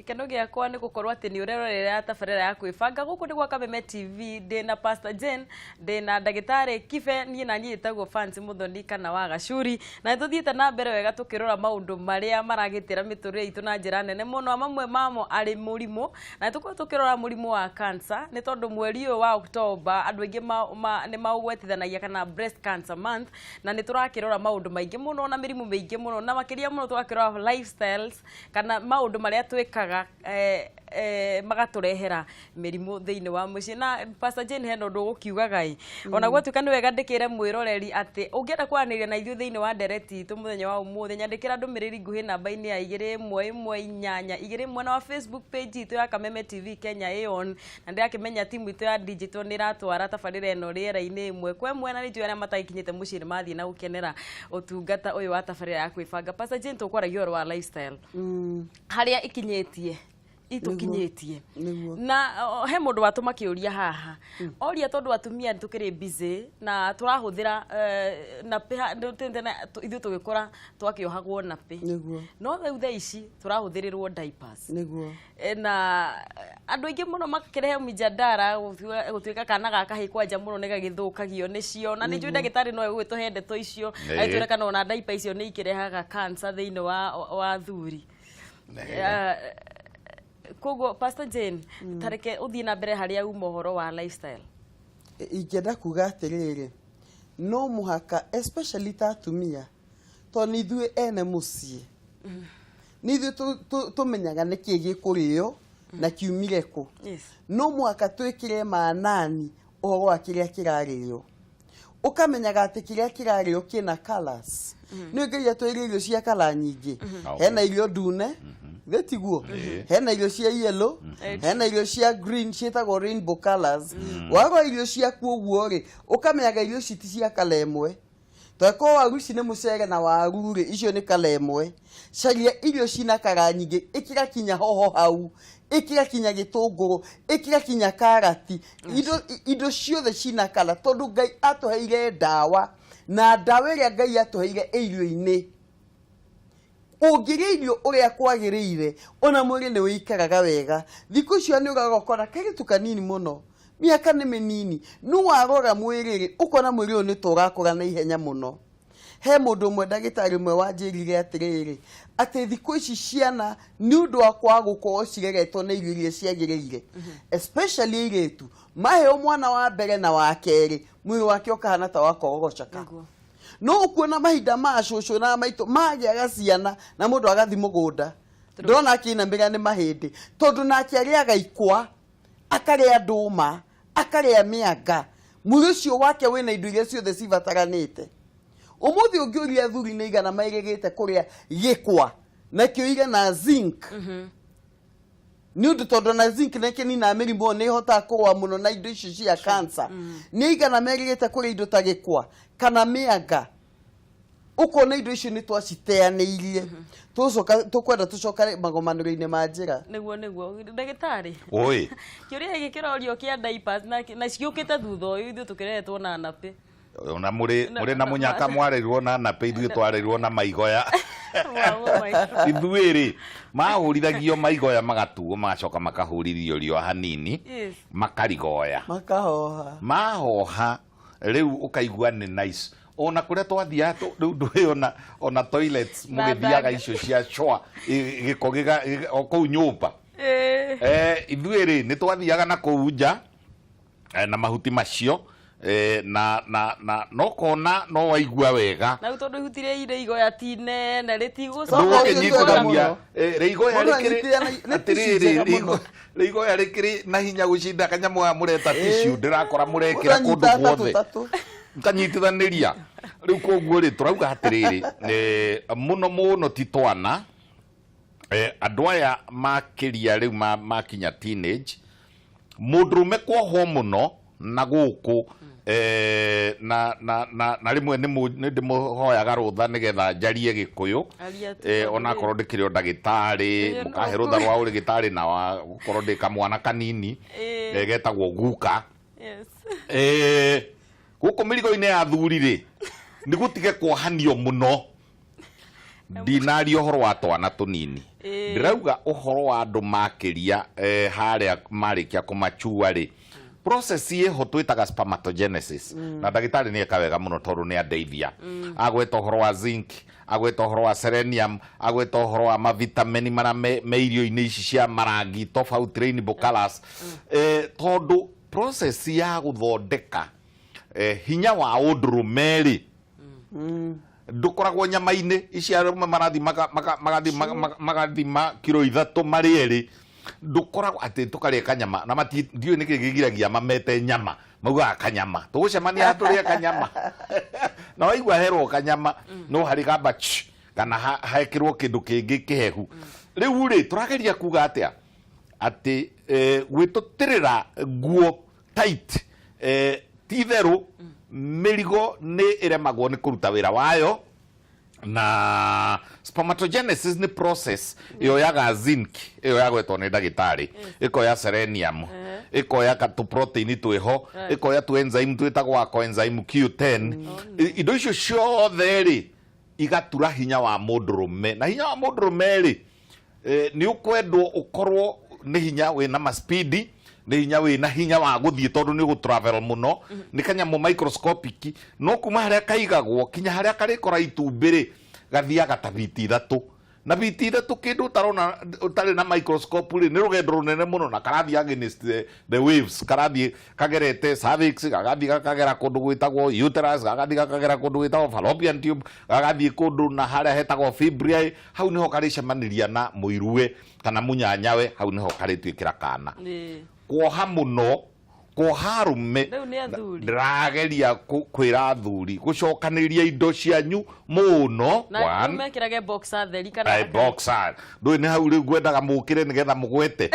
Gĩkeno gĩakwa nĩ gũkorwo atĩ nĩ ũrerorera tabarĩra ya kwĩbanga. Gũkũ nĩ gwa Kameme TV, ndĩna Pastor Jane, ndĩna ndagĩtarĩ Kibe, niĩ na niĩ njĩtagwo Fancy Mũthoni kana wa Gacuri. Na nĩ tũthiĩte na mbere wega tũkĩrora maũndũ marĩa maragitĩra mĩtũrĩre itũ na njĩra nene mũno, mamwe mamo arĩ mũrimũ. Na nĩ tũkoragwo tũkĩrora mũrimũ wa cancer, nĩ tondũ mweri ũyũ wa October andũ aingĩ nĩ maũgwetithanagia kana breast cancer month, na nĩ tũrakĩrora maũndũ maingĩ mũno na mĩrimũ mĩingĩ mũno, na makĩria mũno tũgakĩrora lifestyles kana maũndũ marĩa twĩkaga eh, eh, magatũrehera mĩrimũ thĩinĩ wa mũciĩ. Na Pastor Jane, hena ũndũ ũgũkiugaga ĩ, ona gwatuĩka nĩ wega ndĩkĩre mwĩroreri atĩ ũngĩenda kwaranĩria na ithuĩ thĩinĩ wa ndereti itũ mũthenya wa ũmũthĩ, nyandĩkĩra ndũmĩrĩri nguhĩ namba-inĩ ya 21182 mwena wa Facebook page itũ ya Kameme TV Kenya ĩ on, na ndĩrakĩmenya timu itũ ya digital nĩ ĩratwara tabarĩra ĩno rĩera-inĩ ĩmwe kwa ĩmwe, na nĩ njũĩ arĩa matagĩkinyĩte mũciĩ nĩ mathiĩ na gũkenera ũtungata ũyũ wa tabarĩra ya kwĩbanga. Pastor Jane, tũkwaragia ũhoro wa lifestyle harĩa ikinyĩtie itũkinyĩtie. Na he mũndũ watũma kĩũria haha, oria tondũ atumia nĩ tũkĩrĩ busy na tũrahũthĩra nappy tene ithuĩ tũgĩkũra twakĩohagwo nappy, no rĩu thaa ici tũrahũthĩrĩrwo diapers. Na andũ aingĩ mũno makĩrehe mijadara gũtuĩka kana ga kahĩ kwanja mũno nĩ gagĩthũkagio nĩcio, na nĩ njũĩ ndagĩtarĩ no egũgĩtũhe ndeto icio, agĩtwĩre kana ona diaper icio nĩ ikĩrehaga cancer thĩinĩ wa athuri. Koguo Pastor Jane, tareke ũthiĩ na mbere harĩa uma ũhoro wa lifestyle. Ingĩenda kuga atĩrĩrĩ, no mũhaka especially ta atumia, tondũ nĩ ithuĩ ene mũciĩ, nĩ ithuĩ tũmenyaga nĩkĩ gĩkũrĩo na kiumire kũ. No mũhaka twĩkĩre manani ũhoro wa kĩrĩa kĩrarĩo, ũkamenyaga atĩ kĩrĩa kĩrarĩo kĩna colours. Nĩ Ngai atwĩire irio cia kala nyingĩ. Hena irio ndune, githĩ tiguo? Hena irio cia yellow, hena irio cia green ciĩtagwo rainbow colours. Warora irio ciaku ũguo rĩ, ũkamenyaga irio ici ti cia kala ĩmwe. Tondũ waru ici nĩ mũcere na waru rĩ, icio nĩ kala ĩmwe. Caria irio cina kara nyingĩ, ĩkĩra kinya hoho hau, ĩkĩra kinya gĩtũngũrũ, ĩkĩra kinya karati, indo ciothe cina kala, tondũ Ngai atũheire ndawa, na ndawa ĩrĩa Ngai atũheire ĩ irio-inĩ. Ũngĩrĩa irio ũrĩa kwagĩrĩire, ona mwĩrĩ nĩ ũikaraga wega. Thikũ icio nĩ ũroka ũkona kairĩtu kanini mũno, mĩaka nĩ mĩnini, no warora mwĩrĩ rĩ, ũkona mwĩrĩ ũyũ nĩ ta ũrakũra na ihenya mũno. He mũndũ ũmwe, ndagĩtarĩ ũmwe wanjĩrire atĩrĩrĩ, atĩ thikũ ici ciana nĩ ũndũ wa kwaga gũkorwo cireretwo na irio iria ciagĩrĩire, especially airĩtu, maheo mwana wa mbere na wa kerĩ, mwĩrĩ wake ũkahana ta wakorogoceka. No ũkuona mahinda ma cũcũ na maitũ magĩaga ciana na mũndũ agathi mũgũnda, ndona akĩinamĩrĩra nĩ mahĩndĩ, tondũ nake arĩaga ikwa, akarĩa ndũma, akarĩa mĩanga, mwĩrĩ ũcio wake wĩna indo iria ciothe cibataranĩte. Ũmũthĩ ũngĩũria athuri nĩ igana maĩrĩgĩte kũrĩa gĩkwa nakĩo ire na zinc, nĩ ũndũ tondũ na zinc nĩ kĩninaga mĩrimũ, nĩ ĩhotaga kũrũa mũno na indo icio cia cancer. Nĩ igana merĩgĩte kũrĩa indo ta gĩkwa kana mĩanga? Ũkona indo icio nĩ twaciteanĩirie. Tũcoka tũkwenda tũcoka magomanĩro-inĩ ma njĩra. Nĩguo ndagĩtarĩ. Oi. Kĩũria gĩkĩ kĩrorio kĩa diapers na ciũkĩte thutha ũyũ, ithuĩ tũkĩreretwo na nappy. Ona mũrĩ mũrĩ na mũnyaka mwarerirwo na nappy, ithuĩ twarerirwo na maigoya. Ithuĩ rĩ, mahũrithagio maigoya magatuo, magacoka makahũrithio riũa hanini, makarigoya. Makahoha. Mahoha rĩu ũkaigua nĩ nice. Ona kũrĩa twathiaga rĩu ndũĩ ona toilets mũgĩthiaga icio cia shower, gĩko o kũu nyũmba. Ithuĩ rĩ, nĩ twathiaga na kũu nja na mahuti macio, na na na no kona no waigua wega. Na rĩu tondũ ihuti rĩire igoya ti inene rĩtigũcoka. Ndũgũkĩnyitithania rĩigoya Mũndũ rĩkĩrĩ anyitithania nĩ tissue atĩrĩrĩ njega mũno. Rĩigoya rĩkĩrĩ na hinya gũcinda kanyamũ gaka mũreta tissue, ndĩrakora mũrekĩra Mũndũ kũndũ anyitaga guothe. tũtatũ. Kanyitithanĩria rĩu. Koguo rĩ, tũrauga atĩrĩrĩ, mũno mũno ti twana, andũ aya makĩria rĩu makinya teenage, mũndũrũme kuohwo mũno na gũkũ, na rĩmwe nĩ ndĩmũhoyaga rũtha nĩgetha njarie Gĩkũyũ. Aria tu, eh, onakorwo ndĩkĩrĩ o ndagĩtarĩ. No mũkahe rũtha rwa ũrĩgĩtarĩ na wa gũkorwo ndĩ kamwana kanini, getagwo guka. Gũkũ mĩrigo-inĩ ya athuri rĩ, nĩ gũtige kuohanio mũno. Ndinaria ũhoro wa twana tũnini. Ndĩrauga ũhoro wa andũ makĩria harĩa marĩkia kũmachua rĩ, process ĩho twĩtaga spermatogenesis. Na ndagĩtarĩ nĩ eka wega mũno tondũ nĩ andeithia. Agweta ũhoro wa zinc, agweta ũhoro wa selenium, agweta ũhoro wa mavitamini marĩa me irio-inĩ ici cia marangi tofauti, rainbow colors. Tondũ process ya gũthondeka hinya wa ũndũrũme rĩ, ndũkoragwo nyama-inĩ ici arũme marathiĩ magathima kiro 3 marĩ erĩ, ndũkoragwo atĩ tũkarĩa kanyama na ndiũĩ nĩkĩ gĩgiragia mamete nyama, maugaga kanyama, tũgũcemania tũrĩe kanyama na waigua herwo kanyama no harĩ gamba ch kana hekĩrwo kĩndũ kĩngĩ kĩhehu. Rĩu rĩ, tũrageria kuga atĩa? Atĩ gwĩtũtĩrĩra nguo tight, ti itherũ mĩrigo nĩ ĩremagwo nĩ kũruta wĩra wayo, na spermatogenesis nĩ process ĩyoyaga zinc ĩyo yagwetwo nĩ ndagĩtarĩ, ĩkoya selenium, ĩkoya tũ protein twĩho, ĩkoya tũ enzyme twĩtagwo coenzyme Q10. Indo icio ciothe rĩ igatura hinya wa mũndũrũme, na hinya wa mũndũrũme rĩ nĩ ũkwendwo ũkorwo nĩ hinya wĩna maspidi, nĩ hinya wĩna hinya wa gũthiĩ tondũ nĩ ũgũtravel mũno, nĩ kanyamũ microscopic, no kuma harĩa kaigagwo kinya harĩa karĩkora itumbĩ rĩ gathiaga ta biti 3, na biti 3 kĩndũ ũtarona ũtarĩ na microscope rĩ nĩ rũgendo rũnene mũno, na karathiĩ against the waves, karathiĩ kagerete cervix, gagathiĩ gakagera kũndũ gwĩtagwo uterus, gagathiĩ gakagera kũndũ gwĩtagwo fallopian tube, gagathiĩ kũndũ na harĩa hetagwo fimbriae, hau niho karĩcemanĩria na mũiruwe kana mũnyanyawe, hau niho karĩtuĩkĩra kana. Kuoha mũno, kuoha arũme, Rĩu nĩ athuri. Ndĩrageria kwĩra athuri gũcokanĩrĩria indo cianyu mũno. Na One, mekĩrage boxer theri kana Ai, boxer ndũĩ nĩ hau rĩu ngwendaga mũkĩre nĩgetha mũgwete.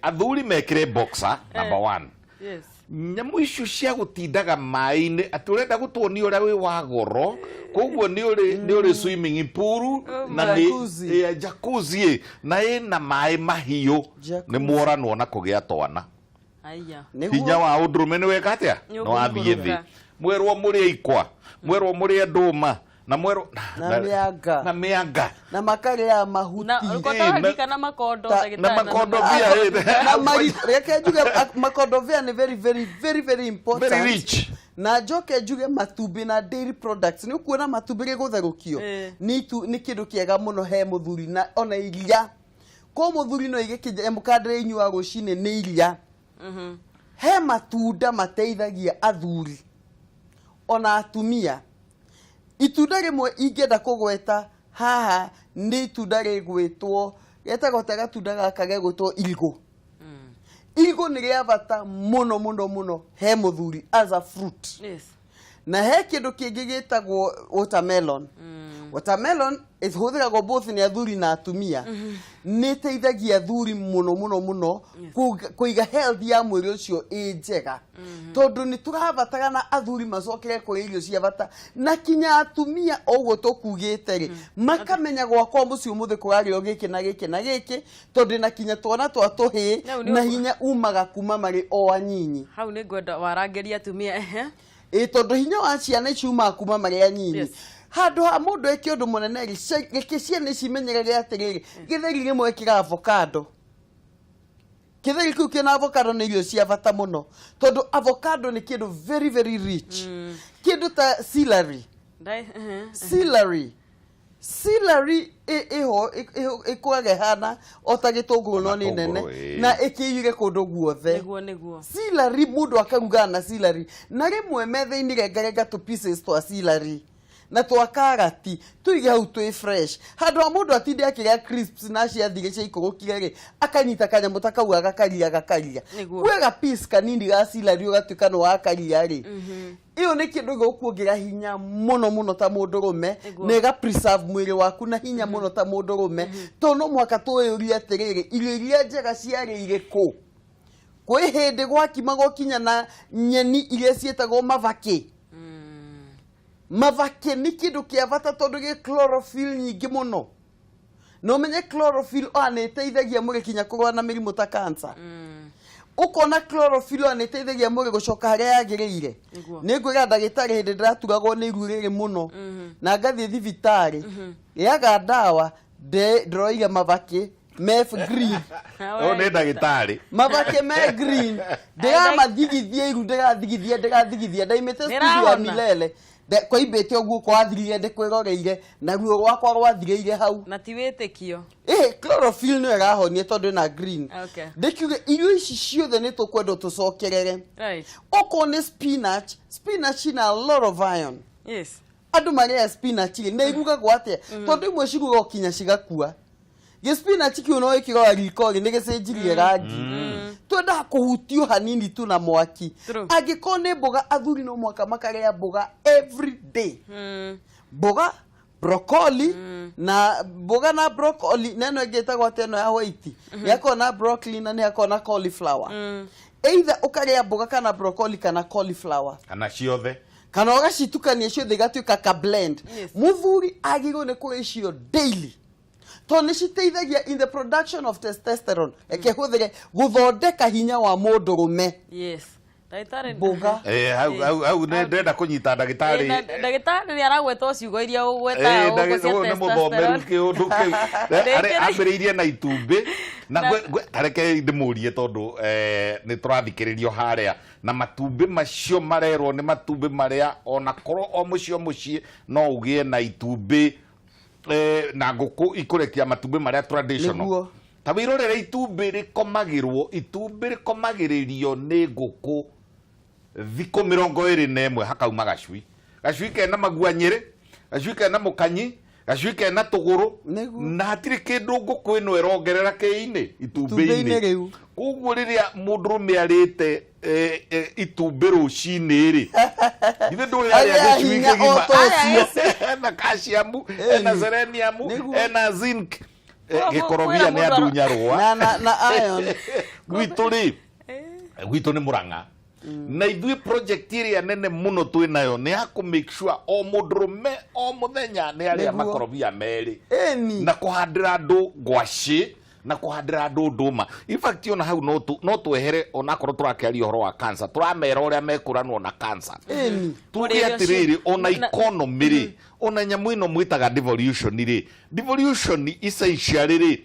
Athuri mekĩre boxer number 1. Nyamũ icio cia gũtindaga maĩ-inĩ atĩ ũrenda gũtuonia ũrĩa wĩ wa goro, koguo nĩ ũrĩ swimming pool na nĩ Jacuzzi. Jacuzzi, na ĩna maĩ mahiũ, Jacuzzi. nĩ mworanwo na kũgĩa twana. Aya. Nĩguo. Hinya wa ũndũrũme nĩ weka atĩa? Nĩ Nĩ wathiĩ thĩ. ũkũikũrũka. Mwerwo mũrĩe ikwa, mwerwo mũrĩe ndũma, na mwerwo Na mĩanga. Na mĩanga. Na makarĩa mahuti. Na ũkotaga na makondo, ndagĩtarĩ, Na makondobia, Na reke njuge, makondobia nĩ very, very, very, very important. Very rich. Na njoke njuge matumbĩ na dairy products. Nĩ ũkuona matumbĩ gĩgũtherũkio. Nĩ kĩndũ kĩega mũno he mũthuri na ona iria. Ko mũthuri no aige kĩnyamũ kandĩrĩ inyuaga rũcinĩ nĩ iria. He matunda mateithagia athuri ona atumia. Itunda rĩmwe ingĩenda kũgweta haha nĩ itunda rĩgwĩtwo, getagwo ta gatunda gaka gegwĩtwo irigũ. Irigũ nĩ rĩa bata mũno mũno mũno he mũthuri as a fruit. Na he kĩndũ kĩngĩ gĩtagwo watermelon. Watermelon ĩhũthĩragwo both nĩ athuri na atumia. Nĩ ĩteithagia athuri mũno mũno mũno kũiga health ya mwĩrĩ ũcio ĩ njega. Tondũ nĩ tũrabatarana athuri macokere kũrĩa irio cia bata, na kinya atumia ũguo tũkugĩte rĩ, makamenya gwakwa mũciĩ ũmũthĩ kũrarĩo gĩkĩ na gĩkĩ na gĩkĩ, tondũ na kinya twana twa tũhĩĩ Rĩu nĩ na ũguo. hinya umaga kuma marĩ o anyinyi. Hau nĩ ngwenda warangĩria atumia, ehe. Ĩ, tondũ hinya wa ciana ici umaga kuma marĩ anyinyi. Handũ ha mũndũ eke ũndũ mũnene rĩ, reke ciana ici imenyerere atĩrĩrĩ, gĩtheri rĩmwe kĩra avocado. Gĩtheri kĩu kĩna avocado nĩ irio cia bata mũno, tondũ avocado nĩ kĩndũ very, very rich. Kĩndũ ta celery. Ndai, ehe. Celery. Celery ĩho, ĩkũraga ĩhana o ta gĩtũngũrũ no nĩ nene, Matũngũrũ, ĩĩ. na ĩkĩiyũre kũndũ guothe. Nĩguo, nĩguo. Celery mũndũ akarugaga na celery. Na rĩmwe metha-inĩ rengarenga tũ pieces twa celery na twa karati tũige hau twĩ fresh. Handũ ha mũndũ atinde akĩrĩa crisps na ciathire ciaikũrũkire rĩ, akanyita kanyamũ ta kau agakaria, agakaria. Nĩguo. Kuoya piece kanini ga celery ũgatuĩka nĩ wakaria rĩ, ĩyo nĩ kĩndũ gĩgũkuongerera hinya mũno mũno ta mũndũrũme, na ĩga preserve mwĩrĩ waku na hinya mũno ta mũndũrũme. Tondũ no mũhaka twĩyũrie atĩrĩrĩ, irio iria njega ciarĩire kũ? Kwĩ hĩndĩ gwakimagwo kinya na nyeni iria ciĩtagwo mabakĩ. Mabakĩ nĩ kĩndũ kĩa bata tondũ gĩ chlorophyll nyingĩ mũno. Na ũmenye chlorophyll ona nĩ ĩteithagia mwĩrĩ kinya kũrũa na mĩrimũ ta cancer. Ũkona chlorophyll nĩ ĩteithagia mwĩrĩ gũcoka harĩa yagĩrĩire. Nĩ ngwĩra ndagĩtarĩ, hĩndĩ ndĩraturagwo nĩ iru rĩrĩ mũno na ngathiĩ thibitarĩ, rĩaga ndawa, ndĩroire mabakĩ me green. Ũyũ nĩ ndagĩtarĩ. Mabakĩ me green, ndĩramathigithia iru, ndĩrathigithia, ndĩrathigithia, ndaimĩte studio ya Nĩrahona. Milele. Kwaimbĩte ũguo, kwathirire ndĩkwĩroreire na ruo rwakwa rwathirĩire hau. Na ti wĩtĩkio. Ĩhĩ, chlorophyll nĩyo ĩrahonia tondũ ĩna green. Ndĩkiuge irio ici ciothe nĩ tũkwenda tũcokerere. Okorwo nĩ spinach, spinach ina a lot of iron. Andũ marĩaga spinach rĩ, na irugagwo atĩa? Tondũ imwe cirugagwo kinya cigakua. Gĩ spinach kĩu no ĩkĩrora riko rĩ, nĩ gĩcenjirie rangi. Twendaga kũhutio hanini tu na mwaki. Angĩkorwo nĩ mboga, athuri no mũhaka makarĩa mboga every day. Mboga, broccoli, na mboga na broccoli, na ĩno ĩngĩ ĩtagwo atĩa, ĩno ya white? Nĩ hakoragwo na broccoli na nĩ hakoragwo na cauliflower. Either ũkarĩa mboga kana broccoli kana cauliflower. Kana ciothe. Kana ũgacitukania ciothe igatuĩka ka blend. Mũthuri agĩrĩirwo nĩ kũrĩa icio daily tondũ nĩ citeithagia in the production of testosterone. Reke hũthĩre gũthondeka hinya wa mũndũrũme. Yes. Ndagĩtarĩ. Mboga. Eh, hau hau hau nĩ ndĩrenda kũnyita ndagĩtarĩ. Ndagĩtarĩ nĩ aragweta o ciugo iria ũgwetaga gũkũ cia Ũyũ nĩ mũthomeru testosterone. kĩũndũ kĩu. Rĩngĩ Ambĩrĩirie na itumbĩ na tareke ndĩmũrie tondũ nĩ tũrathikĩrĩrio harĩa, na matumbĩ macio marerwo nĩ matumbĩ marĩa ona korwo o mũciĩ o mũciĩ no ũgĩe na itumbĩ na ngũkũ ikũrekia matumbĩ marĩa traditional. Ta wĩrorere itumbĩ rĩkomagĩrwo, itumbĩ rĩkomagĩrĩrio nĩ ngũkũ thikũ 21, hakauma gacui. Gacui kena maguanyĩrĩ, gacui kena mũkanyi, gacui kena tũgũrũ. Na hatirĩ kĩndũ ngũkũ ĩno ĩrongerera kĩ-inĩ, itumbĩ-inĩ. Itumbĩ-inĩ rĩu. Koguo rĩrĩa mũndũrũme arĩte itumbĩ rũcinĩ rĩ, githĩ ndũĩ arĩa Arĩa gĩcui hinya kĩgima? o ta ũcio. Ena calcium, ena selenium, ena zinc. Gĩkorobia Kwĩra nĩ mũndũ andunya rũa. Na iron. Gwitũ rĩ, gwitũ nĩ Mũrang'a. Na ithuĩ project ĩrĩa nene mũno twĩ nayo nĩ ya kũ make sure o mũndũrũme o mũthenya nĩ arĩa makorobia merĩ. Na kũhandĩra andũ ngwacĩ, na kũhandĩra andũ ndũma. In fact ona hau no twehere, onakorwo tũrakĩaria ũhoro wa cancer, tũramera ũrĩa mekũranwo na cancer. Tuge Mũrĩre ũcio. atĩrĩrĩ, ona economy rĩ, ona nyamũ ĩno mwĩtaga devolution rĩ, devolution essentially rĩ,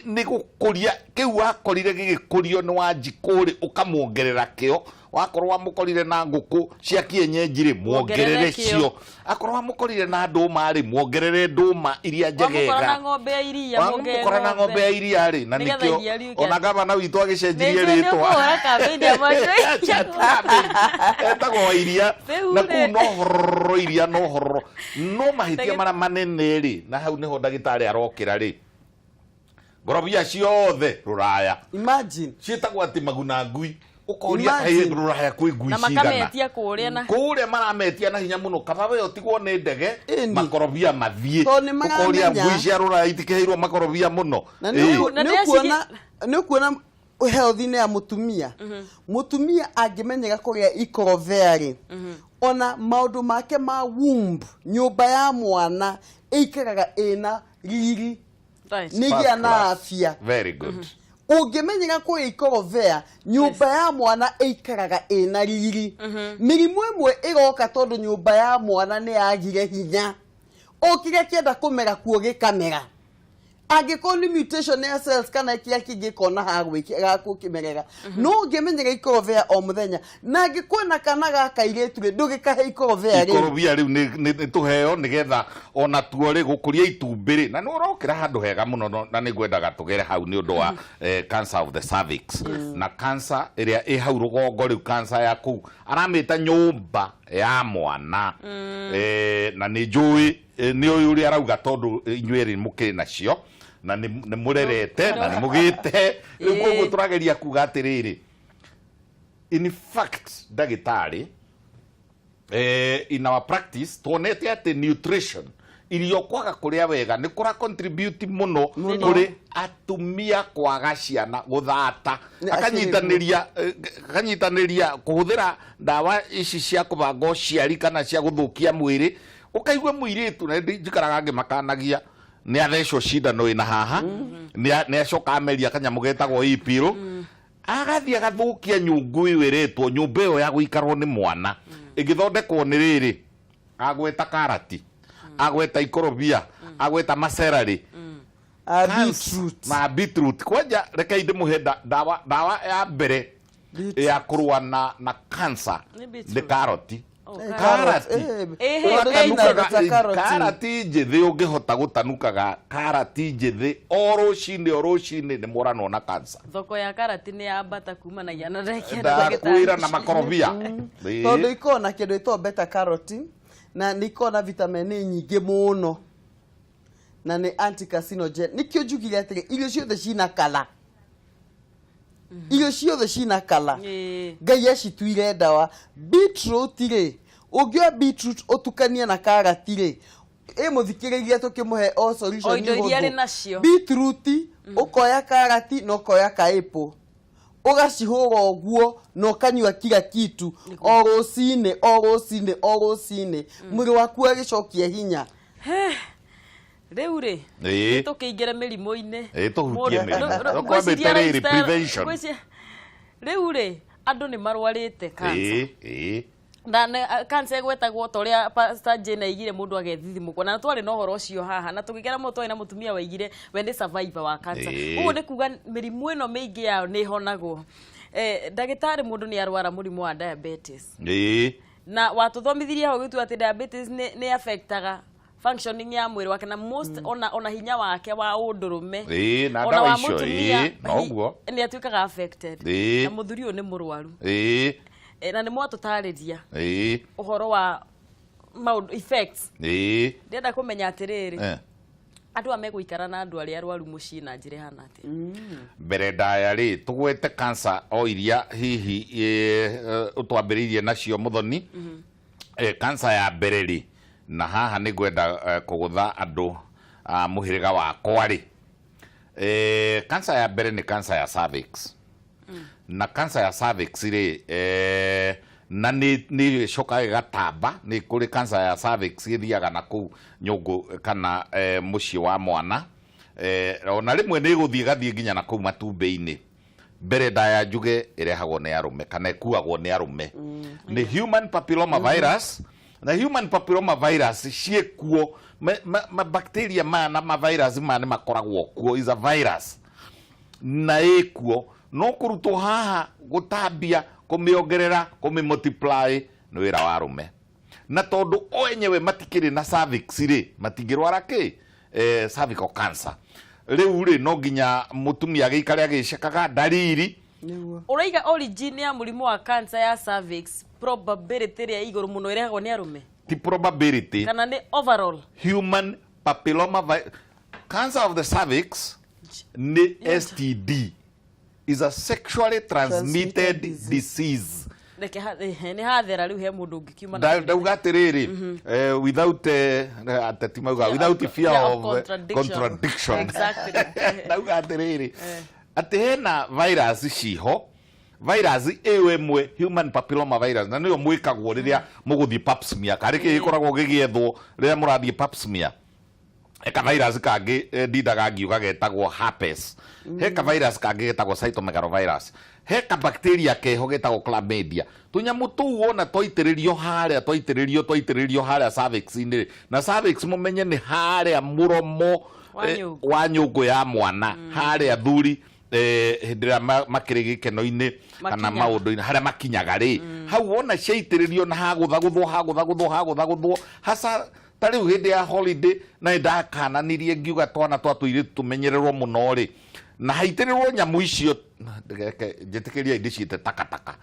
nĩ gũkũria kĩu wakorire gĩgĩkũrio nĩ Wanjikũ rĩ, ũkamuongerera kĩo. Wakorwo wamũkorire na ngũkũ cia kienyeji rĩ, muongerere Muongerere kĩo. cio. Akorwo wamũkorire na ndũma rĩ, muongerere ndũma iria Wamũkora njegega. na ng'ombe ya iria, muongerere Wamũkora na ng'ombe ya iria rĩ, na Nĩgetha nĩkĩo iria riuke. ona gavana witũ agĩcenjirie Nĩnjũĩ nĩ rĩtwa. ũkũhũra kambĩini ya macio. Etagwo wa iria. Rĩu Na rĩ. kũu no hororo iria, no hororo. No mahĩtia marĩa manene rĩ, na hau nĩho ndagĩtarĩ arokĩra rĩ, ngorobia ciothe rũraya. Imagine. Ciĩtagwo atĩ maguna ngui. Ũkoria Imagine. kaĩ rũraya kwĩ ngui Na cigana. makametia kũrĩa na Kũrĩa marametia na hinya mũno, kaba we ũtigwo nĩ ndege, makorobia mathiĩ. Tondũ nĩ Ũkoria maramenya. ngui cia rũraya itikĩheirwo makorobia mũno. Na Na nĩ ũkuona health-inĩ ya mũtumia. Mũtumia angĩmenyera kũrĩa ikorobia rĩ, ona maũndũ make ma womb, nyũmba ya mwana ĩikaraga ĩna riri. Nĩ First igĩa na class. afya. Very good. Ũngĩmenyera kũrĩa ikorobia, nyũmba ya mwana ĩikaraga ĩna riri. Mĩrimũ ĩmwe ĩroka tondũ nyũmba ya mwana nĩ yagire hinya. O kĩrĩa kĩenda kũmera kuo gĩkamera. Angĩkorwo nĩ mutation ya cells kana kĩrĩa kĩngĩ kona ha gũkĩmerera. No ũngĩmenyera ikorobia o mũthenya, na angĩkorwo na kana ga kairĩtu rĩ, ndũgĩkahe ikorobia rĩu. Ikorobia rĩu nĩ tũheo nĩgetha ona tuo rĩ gũkũria itumbĩ rĩ, na nĩ ũrokĩra handũ hega mũno, na nĩ ngwendaga tũgere hau nĩ ũndũ wa cancer of the cervix. Na cancer ĩrĩa ĩ hau rũgongo rĩu, cancer ya kũu aramĩta nyũmba ya mwana. Na nĩ njũĩ nĩ ũyũ ũrĩa arauga tondũ inyuĩ erĩ mũkĩrĩ nacio na nĩ mũrerete na nĩ mũgĩte rĩu, koguo tũrageria kuga atĩrĩrĩ, in fact ndagĩtarĩ, in our practice tuonete atĩ nutrition, irio kwaga kũrĩa wega nĩ kũra contribute mũno kũrĩ atumia kwaga ciana, gũthata, Nĩ akanyitanĩria kũhũthĩra ndawa ici cia kũbanga ũciari kana cia gũthũkia mwĩrĩ. Ũkaigua mũirĩtu, na njikaraga ngĩmakanagia, nĩ athecwo cindano ĩna haha, nĩ acoka ameria kanyamũ getagwo ipiro. Agathiĩ agathũkia nyũngũ ĩyo ĩretwo nyũmba ĩyo ya gũikarwo nĩ mwana, ĩngĩthondekwo nĩ rĩrĩ, agweta karati, agweta ikorobia, agweta macerarĩ. Ah, beetroot. Na beetroot. Kwanja rekei ndĩmũhe ndawa ya mbere Beetroot. ya kũrũa na cancer. Nĩ beetroot. Nĩ karoti. Oh, Eh, karati. eh, Eh, tondũ eh, ĩna Ũgatanukaga- beta carotene. Karati njĩthĩ, ũngĩhota gũtanukaga karati njĩthĩ o rũcinĩ o rũcinĩ, nĩ mworanwo na cancer. Thoko ya karati nĩ yambata kumanagia na ndagĩtarĩ. Ndakwĩra, na makorobia. Ĩĩ. Tondũ ikoragwo na kĩndũ ĩtagwo beta carotene, na nĩ ikoragwo na vitamin A nyingĩ mũno, na nĩ anti-carcinogen. Nĩkĩo njugire atĩrĩ, irio ciothe cina kala, irio ciothe cina kala. Ngai acituire ndawa. Beetroot rĩ, ũngĩoya beetroot ũtukanie na karati rĩ, ĩ mũthikĩrĩria tũkĩmũhe o solution. O indo iria hũthũ. arĩ nacio. Beetroot, ũkoya karati na ũkoya ka apple, ũgacihũra ũguo na ũkanyua kila kitu o rũcinĩ o rũcinĩ o rũcinĩ, mwĩrĩ waku agĩcokia hinya. Rĩu rĩ, tũkĩingĩre mĩrimũ-inĩ. Ĩĩ, tũhutie Mũndũ- mĩrimũ. Tũkwambĩte Ngwĩciria rĩrĩ, lifestyle- prevention. Rĩu rĩ, andũ nĩ marwarĩte cancer. Ĩĩ, ĩĩ. Na cancer ĩgwetagwo ta ũrĩa Pastor Jane aigire mũndũ agethithimũkwo, na twarĩ na ũhoro ũcio haha na tũgĩkena mũno. Twarĩ na mũtumia waigire we nĩ survivor wa cancer. Ũguo nĩ kuga mĩrimũ ĩno mĩingĩ yayo nĩ ĩhonagwo. Ndagĩtarĩ, mũndũ nĩ arwara mũrimũ wa diabetes. Na watũthomithirie hau ũgĩtua atĩ diabetes nĩ affectaga functioning ya mwĩrĩ wake na most ona hinya wake wa ũndũrũme. Ĩĩ, na Ona ndawa wa icio, mũtumia. Ĩĩ, noguo. Nĩ atuĩkaga affected. Na mũthuri ũyũ nĩ mũrwaru. Na nĩ mwatũtarĩria ũhoro wa maũndũ, effects. Ndĩrenda kũmenya atĩrĩrĩ, andũ aya megũikara na andũ arĩa arwaru mũciĩ na njĩra ĩhana atĩa? Mbere ndaya rĩ, tũgwete cancer o iria hihi ũtwambĩrĩirie nacio, Mũthoni. Cancer ya mbere rĩ, na haha nĩ ngwenda kũgũtha andũ a mũhĩrĩga wakwa rĩ, cancer ya mbere nĩ cancer ya cervix. Na cancer ya cervix rĩ, na nĩ ĩcokaga ĩgatamba. Nĩ kũrĩ cancer ya cervix ĩthiaga na kũu nyũngũ kana mũciĩ wa mwana, ona rĩmwe nĩ ĩgũthiĩ ĩgathiĩ nginya na kũu matumbĩ-inĩ. Mbere ndaya njuge ĩrehagwo nĩ arũme kana ĩkuagwo nĩ arũme, nĩ human papilloma virus. Na human papilloma virus ciĩkuo, ma bacteria maya na ma virus maya nĩ makoragwo kuo, is a virus na ĩkuo, no kũrutwo haha, gũtambia, kũmĩongerera, kũmĩ multiply nĩ wĩra wa arũme. Na tondũ o enyewe matikĩrĩ na cervix rĩ, matingĩrwara kĩ cervical cancer. Rĩu rĩ, no nginya mũtumia agĩikare agĩcekaga ndariri. Ũraiga origin ya mũrimũ wa cancer ya cervix, probability ĩrĩa ĩ igũrũ mũno ĩrehagwo nĩ arũme? Ti probability. Kana nĩ overall? Human papilloma cancer of the cervix nĩ STD, is a sexually transmitted transmitted disease. Disease. Reke nĩ hathera rĩu he mũndũ ũngĩkiuma na Ndauga atĩrĩrĩ, without ateti mauga without fear fear of of contradiction. Contradiction. Exactly. Ndauga atĩrĩrĩ, atĩ hena virus ciho, virus ĩyo ĩmwe, human papilloma virus, na nĩyo mwĩkagwo rĩrĩa mũgũthiĩ pap smear, karĩ kĩ gĩkoragwo gĩgĩethwo rĩrĩa mũrathiĩ pap smear. He ka virus kangĩ, ndindaga ngiuga getagwo herpes. He ka virus kangĩ getagwo cytomegalovirus. He ka bacteria keho getagwo chlamydia. Tũnyamũ tũu wona twaitĩrĩrio harĩa, twaitĩrĩrio harĩa cervix-inĩ rĩ, na cervix mũmenye nĩ harĩa mũromo wa nyũngũ. Wa nyũngũ ya mwana, harĩa thuri hĩndĩ ĩrĩa makĩrĩ gĩkeno-inĩ kana makinyaga. Maũndũ-inĩ harĩa makinyaga rĩ, hau wona ciaitĩrĩrio na hagũthagũthwo hagũthagũthwo hagũthagũthwo, hasa ta rĩu hĩndĩ ya holiday, na nĩ ndakananirie ngiuga twana twa tũirĩtu tũmenyererwo mũno rĩ, na haitĩrĩrwo nyamũ icio. Reke njĩtĩkĩrie ndĩciĩte takataka.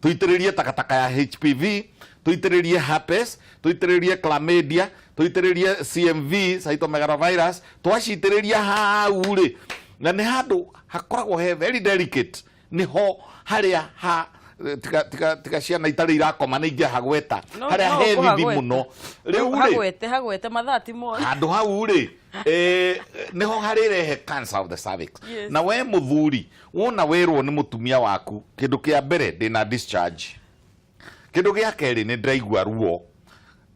Tũitĩrĩrie takataka ya HPV, tũitĩrĩrie herpes, tũitĩrĩrie chlamydia, tũitĩrĩrie CMV, cytomegalovirus. Twacitĩrĩria hau rĩ, na nĩ handũ hakoragwo he very delicate, nĩho harĩa ha tiga ciana itarĩ irakoma nĩ ingĩhagweta. No- harĩa no he thithi ũkũhagweta. mũno rĩu rĩ. Hagwete mathaa ti mothe. Handũ hau rĩ, nĩho harĩrehe cancer of the cervix. Na we mũthuri, wona werwo nĩ mũtumia waku, kĩndũ kĩa mbere, ndĩna discharge; kĩndũ gĩa kerĩ, nĩ ndĩraigua ruo;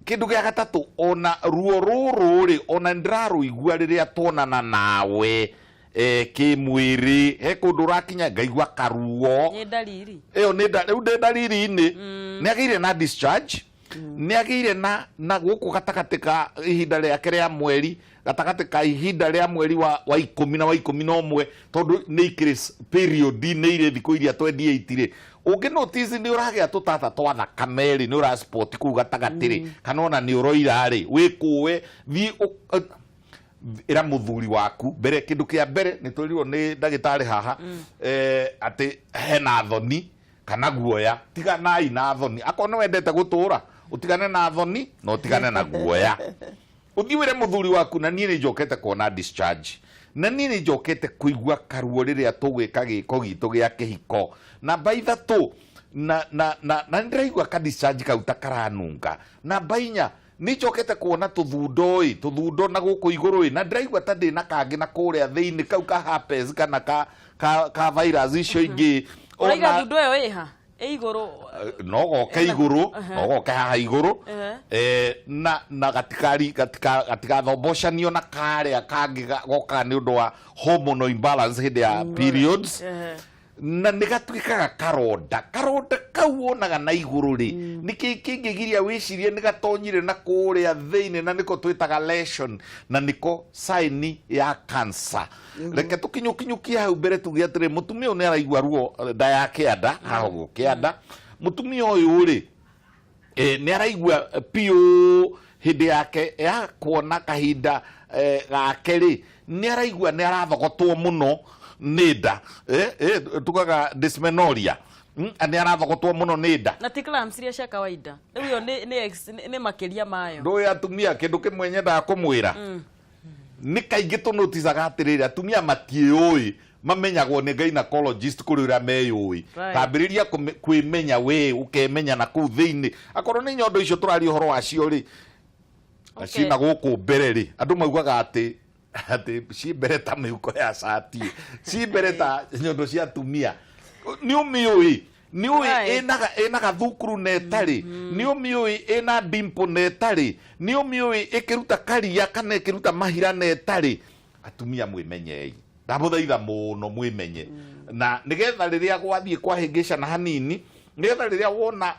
kĩndũ gĩa gatatũ, ona ruo rũrũ rĩ, ona nĩ ndĩrarũigua rĩrĩa tuonana nawe. Kĩmwĩrĩ he kũndũ ũrakinya ngaigua karuo. Nĩ ndariri. Ĩyo nĩ rĩu ndĩ ndariri-inĩ. Nĩ agĩire na discharge, nĩ agĩire na gũkũ gatagatĩ ka ihinda rĩake rĩa mweri, gatagatĩ ka ihinda rĩa mweri wa 10 na wa 11, tondũ nĩ ikĩrĩ period, nĩ irĩ thikũ iria 28 rĩ, ũngĩ notice nĩ ũragĩa tũtata twa thakame rĩ, nĩ ũra spot kũu gatagatĩ rĩ, kana ona nĩ ũroira rĩ, wĩkũe, thiĩ ĩra mũthuri waku mbere. Kĩndũ kĩa mbere nĩ twĩrirwo nĩ ndagĩtarĩ haha atĩ hena thoni kana guoya. Tiganai na thoni. Akorwo nĩ wendete gũtũra, ũtigane na thoni na ũtigane na guoya, ũthiĩ wĩre mũthuri waku, na niĩ nĩ njokete kuona discharge, na niĩ nĩ njokete kũigua karuo rĩrĩa tũgwĩka gĩko gitũ gĩa kĩhiko. Namba 3, na nĩ ndĩraigua ka discharge kau ta karanunga. Namba 4, nĩ njokete kuona tũthundo ĩ, tũthundo na gũkũ igũrũ ĩ, na ndĩraigua ta ndĩ na kangĩ na kũrĩa thĩinĩ kau ka herpes kana ka virus icio ingĩ. Ũraiga thundo ĩyo ĩha ĩ igũrũ? No goke igũrũ, no goke haha igũrũ. Na gatikari gatigathombocanio na karĩa kangĩ gokaga nĩ ũndũ wa hormonal imbalance hĩndĩ ya periods. Na nĩ gatuĩkaga karonda. Karonda kau wonaga na igũrũ rĩ, nĩ kĩ kĩngĩgiria wĩcirie nĩ gatonyire na kũrĩa thĩinĩ, na nĩko twĩtaga lesion, na nĩko sign ya cancer. Reke tũkinyũkinyũkie hau mbere, tuge atĩrĩ, mũtumia ũyũ nĩ araigua ruo nda ya kĩanda, haha ũguo kĩanda. Mũtumia ũyũ rĩ, nĩ araigua piũ hĩndĩ yake ya kuona kahinda gake rĩ, nĩ araigua nĩ arathogotwo mũno nĩ nda, tugaga dysmenorrhea. Nĩ arathogotwo mũno nĩ nda. Na ti cramps iria cia kawaida rĩu, ĩyo nĩ makĩria mayo. Ndũĩ atumia, kĩndũ kĩmwe nyendaga kũmwĩra nĩ kaingĩ tũnoticaga atĩrĩrĩ, atumia matiĩũĩ, mamenyagwo nĩ gynecologist kũrĩ ũrĩa meyũĩ. Tambĩrĩria kwĩmenya we, ũkemenya na kũu thĩinĩ, akorwo nĩ nyondo icio tũraria ũhoro wacio rĩ, na ciĩna gũkũ mbere rĩ, andũ maugaga atĩ ciĩ mbere ta mĩhuko ya cati, ciĩ mbere ta nyondo cia atumia. Nĩ ũmĩũĩ, nĩ ũĩ ĩna gathukuru na ĩtarĩ, nĩ ũmĩũĩ ĩna dimple na ĩtarĩ, nĩ ũmĩũĩ ĩkĩruta karia kana ĩkĩruta mahira na ĩtarĩ. Atumia mwĩmenyei, ndamũthaitha mũno, mwĩmenye, na nĩgetha rĩrĩa gwathiĩ kwahĩngĩcana hanini, nĩgetha rĩrĩa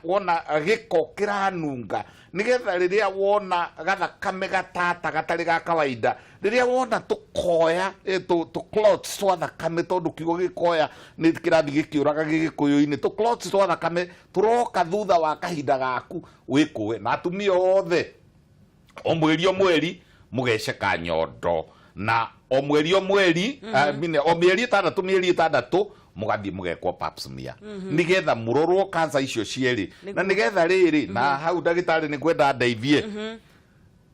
wona gĩko kĩranunga, nĩgetha rĩrĩa wona gathakame gatata gatarĩ ga kawaida, rĩrĩa wona tũkoya tũ clots twa thakame, tondũ kiugo gĩkoya nĩ kĩrathiĩ gĩkĩũraga gĩgĩkũyũ-inĩ, tũ clots twa thakame tũroka thutha wa kahinda gaku, wĩkũe. Na atumia othe, o mweri o mweri mũgeceka nyondo, na o mweri o mweri, I mean, o mĩeri 6, mĩeri 6 mũgathiĩ mũgekwo pap smear, nĩgetha mũrorwo cancer icio cierĩ, na nĩgetha rĩrĩ na hau ndagĩtarĩ nĩ kwenda ndeithie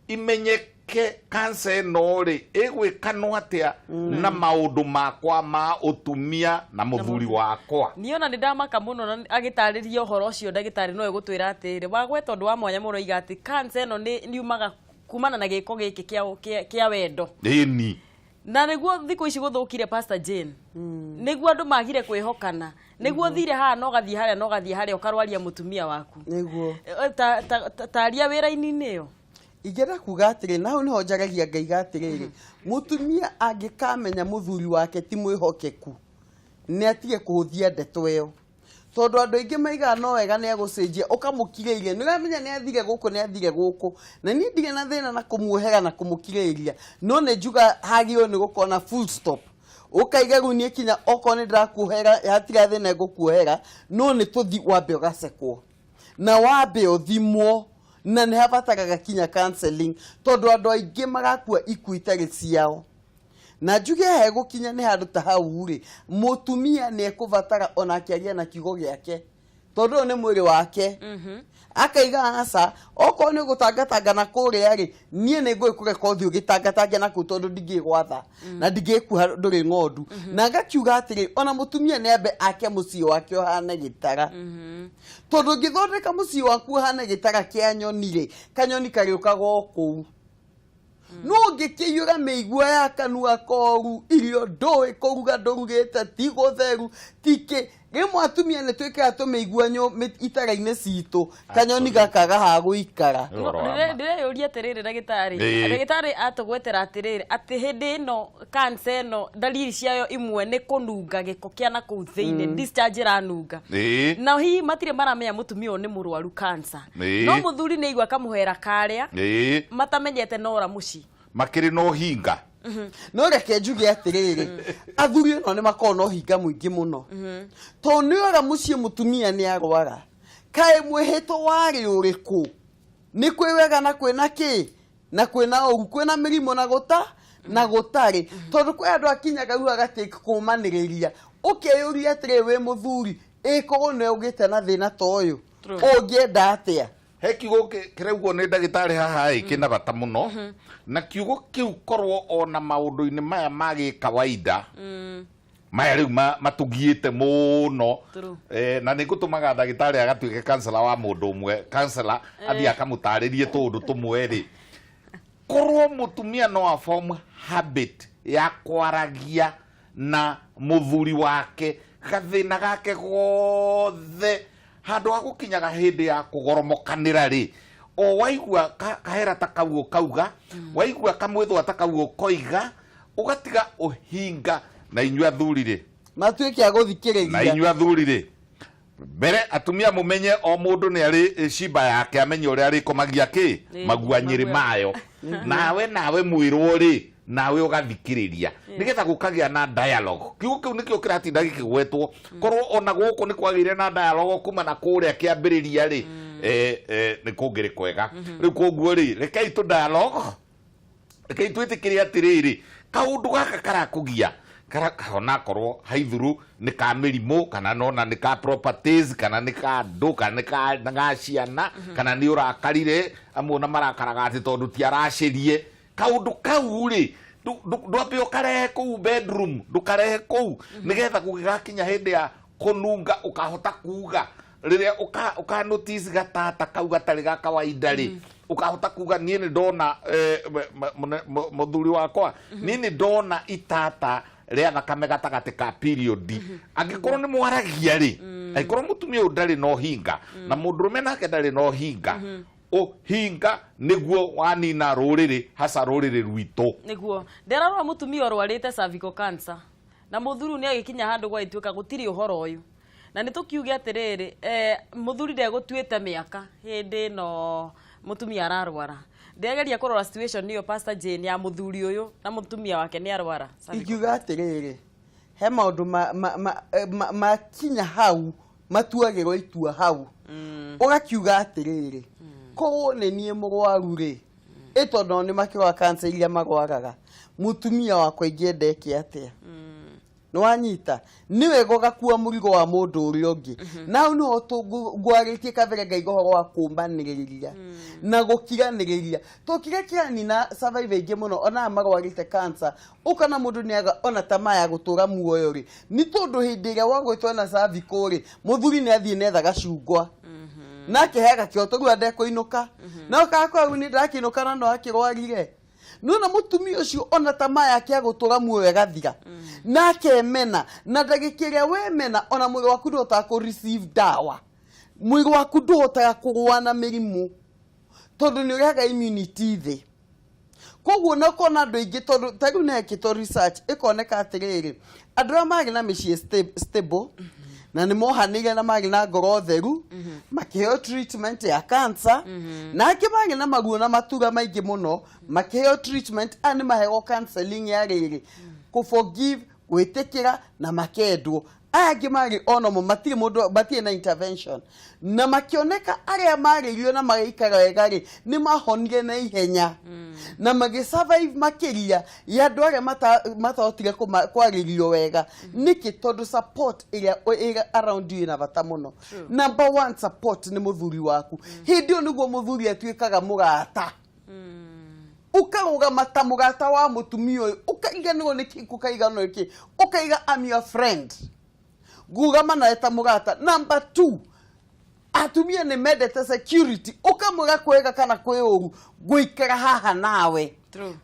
imenyeke cancer ĩno rĩ ĩgwĩkanwo atĩa na maũndũ makwa ma ũtumia na mũthuri wakwa. Niĩ ona nĩ ndamaka mũno na agĩtarĩria ũhoro ũcio ndagĩtarĩ no egũtwĩra atĩrĩ wagweta ũndũ wa mwanya mũno, iga atĩ cancer ĩno nĩ yumaga kumana na gĩko gĩkĩ kĩa wendo. Na nĩguo thikũ ici gũthũkire, Pastor Jane, nĩguo andũ magire kwĩhokana, nĩguo thire haha na ũgathiĩ harĩa na ũgathiĩ harĩa ũkarwaria mũtumia waku. Taria wĩra-inĩ ĩyo. Ingĩenda kuga atĩrĩ, na hau nĩho njaragia ngaiga atĩrĩrĩ, mũtumia angĩkamenya mũthuri wake ti mwĩhokeku, nĩ atige kũhũthia ndeto ĩyo, tondũ andũ aingĩ maigaga no wega nĩ agũcenjia, ũkamũkirĩria, nĩ ũramenya nĩ athire gũkũ, nĩ athire gũkũ, na niĩ ndirĩ na thĩna na kũmuohera na kũmũkirĩrĩria, no nĩ njuga hagĩrĩirwo nĩ gũkorwo na full stop, ũkaiga rĩu niĩ kinya okorwo nĩ ndĩrakuohera, hatirĩ thĩna, ngũkuohera, no nĩ tũthi wambe ũgacekwo na wambe ũthimwo, na nĩ habataraga kinya counseling, tondũ andũ aingĩ marakua ikuũ itarĩ ciao. Na njuge hegũkinya nĩ handũ ta hau rĩ, mũtumia nĩ ekũbatara onake agĩe na kiugo gĩake, tondũ ũyũ nĩ mwĩrĩ wake. Akaiga aca, okorwo nĩ ũgũtangatanga na kũrĩa rĩ, niĩ nĩ ngũgĩkũreka ũthiĩ ũgĩtangatange na kũu, tondũ ndingĩgwatha na ndingĩkuha, ndũrĩ ng'ondu. Na ngakiuga atĩrĩ, ona mũtumia nĩ ambe ake mũciĩ wake ũhane gĩtara, tondũ ũngĩthondeka mũciĩ waku ũhane gĩtara kĩa nyoni rĩ, kanyoni karĩũkaga o kũu. No ũngĩkĩiyũra mĩigua ya kanua koru, irio ndũĩ kũruga, ndũrugĩte, ti gũtheru, ti kĩ, Rĩmwe atumia nĩ twĩkaga tũmĩigua itara-inĩ citũ, kanyoni gakaga ha gũikara. Nĩ ũhoro wa ma. Ndĩreyũria atĩrĩrĩ, ndagĩtarĩ, Ĩĩ. ndagĩtarĩ atũgwetera atĩrĩrĩ, atĩ hĩndĩ ĩno cancer ĩno ndariri ciayo imwe nĩ kũnunga gĩko kĩa na kũu thĩinĩ, discharge ĩranunga. Na hihi matirĩ maramenya mũtumia ũyũ nĩ mũrwaru cancer. No mũthuri nĩ aigua akamũhera karĩa matamenyete nora mũciĩ. Makĩrĩ na ũhinga. No reke njuge atĩrĩrĩ, athuri ĩno nĩ makoragwo na ũhinga mũingĩ mũno, tondũ nĩ ora mũciĩ mũtumia nĩ arwara, kaĩ mwĩhĩtwo warĩ ũrĩkũ? Nĩ kwĩ wega na kwĩna kĩ na kwĩna ũru, kwĩna mĩrimũ na gũta na gũtarĩ, tondũ kwĩ andũ akinyaga rĩu agatĩ kũmanĩrĩria, ũkeyũria atĩrĩrĩ, wĩ mũthuri ĩkorwo nĩ ũgĩte na thĩna ta ũyũ, ũngĩenda atĩa? He kiugo kĩraugwo nĩ ndagĩtarĩ haha ĩ kĩna bata mũno, na kiugo kĩu korwo ona maũndũ-inĩ maya ma gĩkawaida maya rĩu matũgiĩte mũno. Na nĩ ngũtũmaga ndagĩtarĩ agatuĩke kansela wa mũndũ ũmwe, kansela athiĩ akamũtarĩrie tũũndũ tũmwe rĩ, korwo mũtumia no a form habit ya kwaragia na mũthuri wake gathĩna gake gothe, handũ ha gũkinyaga hĩndĩ ya kũgoromokanĩra rĩ, o waigua kahera ta kau ũkauga, waigua kamwĩthwa ta kau ũkoiga, ũgatiga ũhinga. Na inyuĩ athuri rĩ, matuĩke a na gũthikĩrĩria. Inyuĩ athuri rĩ, mbere atumia mũmenye o mũndũ nĩ arĩ cimba yake, amenye ũrĩa arĩkomagia kĩ maguanyĩrĩ maguo. Mayo. Nawe mwĩrwo rĩ, nawe ũgathikĩrĩria nĩgetha gũkagĩa na dialogue. Kiugo kĩu nĩkĩo kĩratinda gĩkĩgwetwo. Korwo ona gũkũ nĩ kwagĩire na dialogue kuma na kũrĩa kĩambĩrĩria rĩ, nĩ kũngĩrĩ kwega. Rĩu koguo rĩ, rekei tũ dialogue, rekei twĩtĩkĩre atĩrĩrĩ, kaũndũ gaka karakũgia onakorwo haithuru nĩ ka mĩrimũ, kana nona nĩ ka properties, kana nĩ ka andũ, kana nĩ ka ciana, kana nĩ ũrakarire. Amwe ona marakaraga atĩ tondũ ti aracĩrie kaũndũ kau rĩ, ndwambe ũkarehe kũu bedroom, ndũkarehe kũu, nĩgetha gũgĩgakinya hĩndĩ ya kũnunga ũkahota kuga. Rĩrĩa ũka notice gatata kau gatarĩ ga kawaida rĩ, ũkahota kuga, niĩ nĩ ndona mũthuri wakwa, niĩ nĩ ndona itata rĩa thakame gatagatĩ ka period. Angĩkorwo nĩ mwaragia rĩ, angĩkorwo mũtumia ũyũ ndarĩ na ũhinga na mũndũrũme nake ndarĩ na ũhinga, ũhinga nĩguo wanina rũrĩrĩ, hasa rũrĩrĩ rwitũ. Nĩguo ndĩrarora mũtumia ũrwarĩte cervical cancer na mũthuri nĩ agĩkinya handũ gwagĩtuĩka gũtirĩ ũhoro ũyũ, na nĩ tũkiuge atĩrĩrĩ, mũthuri ndegũtuĩte mĩaka hĩndĩ ĩno mũtumia ararwara. Ndĩrageria kũrora situation ĩyo, Pastor Jane, ya mũthuri ũyũ na mũtumia wake nĩ arwara cervical. Ingiuga atĩrĩrĩ, he maũndũ makinya hau matuagĩrwo itua hau, ũgakiuga atĩrĩrĩ, korwo nĩ niĩ mũrwaru rĩ, ĩ tondũ nĩ makĩrwara cancer iria marwaraga, mũtumia wakwa ingĩenda eke atĩa? Nĩ wanyita, nĩ wega ũgakua mũrigo wa mũndũ ũrĩa ũngĩ. Na hau nĩho ngwarĩtie kabere ngaiga ũhoro wa kũmbanĩrĩria na gũkiranĩrĩria, to kĩrĩa kĩranina survive aingĩ mũno ona aya marwarĩte cancer, ũkona mũndũ nĩ aga ona tamaa ya gũtũra muoyo rĩ, nĩ tondũ hĩndĩ ĩrĩa wagwĩtwo na cervical rĩ, mũthuri nĩ athiĩ netha gacungwa na akeheaga kĩhoto rĩu andekũinũka, na ũkakora rĩu nĩ ndakĩinũka na no akĩrwarire. Nona mũtumia ũcio ona tamaa yake ya gũtũra muoyo ĩgathira na akemena, na ndagĩka ĩrĩa wemena, ona mwĩrĩ waku ndũhotaga kũ receive ndawa, mwĩrĩ waku ndũhotaga kũrũa na mĩrimũ tondũ nĩ ũrehaga immunity thĩ. Koguo na ũkona andũ aingĩ, tondũ ta rĩu nĩhekĩtwo research ĩkoneka atĩrĩrĩ, andũ arĩa marĩ na mĩciĩ stable na nĩ mohanĩire na marĩ na ngoro theru makĩheo treatment ya cancer, na angĩ marĩ na maruo na matura maingĩ mũno makĩheo treatment, aya nĩ maheo counseling ya rĩrĩ kũ forgive, gwĩtĩkĩra na makendwo. Aya angĩ marĩ onomo matirĩ mũndũ, matirĩ na intervention, na makĩoneka arĩa marĩirio na magĩikara wega rĩ, nĩ mahonire na ihenya na magĩ survive makĩria ya andũ arĩa matahotire kwarĩrio wega. Nĩkĩ? Tondũ support ĩrĩa ĩrĩ around you ĩna bata mũno. Number one support nĩ mũthuri waku. Hĩndĩ ĩyo nĩguo mũthuri atuĩkaga mũrata, ũkarũgama ta mũrata wa mũtumia ũyũ, ũkariganĩrwo nĩ kĩ, ũkariganĩrwo nĩ kĩ, ũkaiga I'm your friend, ngũrũgama nawe ta mũrata. Number two, atumia nĩ mendete security, ũkamwĩra kwega kana kwĩ ũru, ngũikara haha nawe.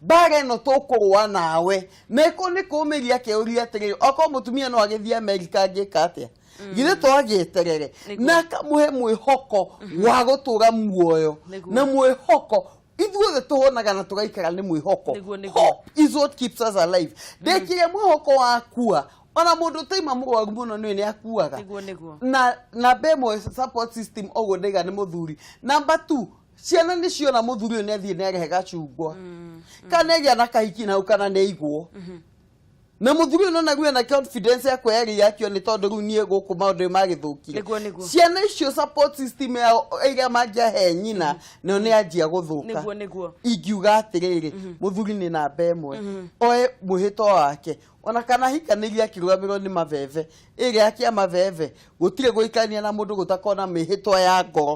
Mbara ĩno tũkũrũa nawe, na ĩkorwo nĩ kũmĩria akĩũria atĩrĩrĩ, okorwo mũtumia no agĩthiĩ Amerika angĩka atĩa? Githĩ to agĩeterere? Na akamũhe mwĩhoko wa gũtũra muoyo. Na mwĩhoko, ithuothe tũhonaga na tũgaikara nĩ mwĩhoko. Nĩguo. Hope is what keeps us alive. Ndekire mwĩhoko wakua, ona mũndũ ũtaima mũrwaru mũno nĩwe nĩ akuaga. Nĩguo. Na namba ĩmwe, support system, ũguo ndaiga nĩ mũthuri. Namba 2, ciana nĩ ciona mũthuri ũyũ nĩ athiĩ nĩ arehe gacungwa, kana nĩ agĩa na kahiki na hau, kana nĩ aigwo na mũthuri ũyũ, nona rĩu ena confidence ya kwĩyaria akio, nĩ tondũ rĩu niĩ gũkũ maũndũ magĩthũkire. Nĩguo. Ciana icio, support system yao ĩrĩa mangĩahe nyina nayo nĩ yanjia gũthũka. Nĩguo. Ingiuga atĩrĩrĩ, mũthuri nĩ namba ĩmwe oe mwĩhĩtwa wake, ona kana hikanĩrie akĩrũgamĩrwo nĩ mabebe ĩrĩa akia mabebe. Gũtirĩ gũikarania na mũndũ gũtakorwo na mĩhĩtwa ya ngoro,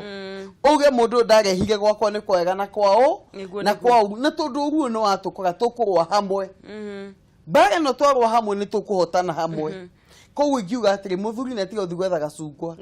uge mũndũ ũyũ ndarehire gwakwa nĩ kwega na kwa ũ na kwa ũru, na tondũ ũru ũyũ nĩ watũkora, tũkũrũa hamwe. Mbara ĩno twarũa hamwe, nĩ tũkũhotana hamwe. Koguo ingiuga atĩrĩ, mũthuri nĩ atiga gũthiĩ gwetha gacungwa.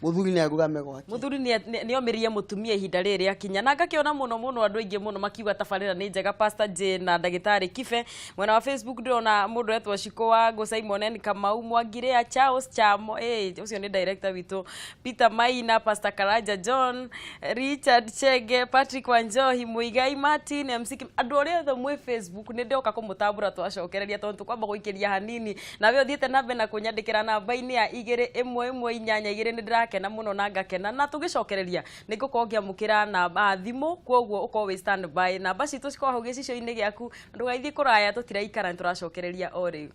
Mũthuri nĩ arũgame gwake. Mũthuri nĩ omĩrĩrie mũtumia ihinda rĩrĩ rĩakinya, na ngakĩona mũno mũno andũ aingĩ mũno makiuga tabarĩra nĩ njega, Pastor Jane na ndagĩtarĩ Kibe. Mwena wa Facebook ndĩrona mũndũ etwo Shiko wa Simon N Kamau, Mwangirea Charles Chamo, ũcio nĩ director witũ, Peter Maina, Pastor Karanja John, Richard Chege, Patrick Wanjohi, Muigai Martin, MC Kim. Andũ arĩa othe mwĩ Facebook, nĩ ndoka kũmũtambũra twacokereria, tondũ tũkwamba gũikĩria hanini. Nawe ũthiĩte na mbere na kũnyandĩkĩra namba-inĩ ya 21182, nĩ ndĩrakena mũno na ngakena. Na tũgĩcokereria nĩ ngũkorwo ngĩamũkĩra namba thimũ, koguo ũkorwo wĩ stand by. Namba citũ cikorwo hau gĩcicio-inĩ gĩaku, ndũgaithiĩ kũraya, tũtiraikara, nĩ tũracokereria o rĩu.